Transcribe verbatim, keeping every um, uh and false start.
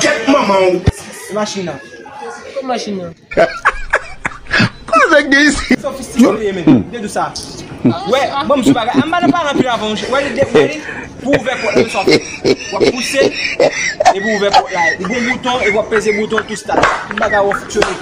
Get manman w. Se machin nan. Kot machin nan? Koze gen isi. Sofistike li ye menm. De dou sa. Wè, bon, msye bagay. An ba nan paran anpil avan, wè li de, wè li. Pou ouvè pòt la, sa w fè. W ap pouse, epi w ouvè pòt la. Li gon bouton, epi w ap peze bouton, tou start. Tout bagay w ap fonksyone.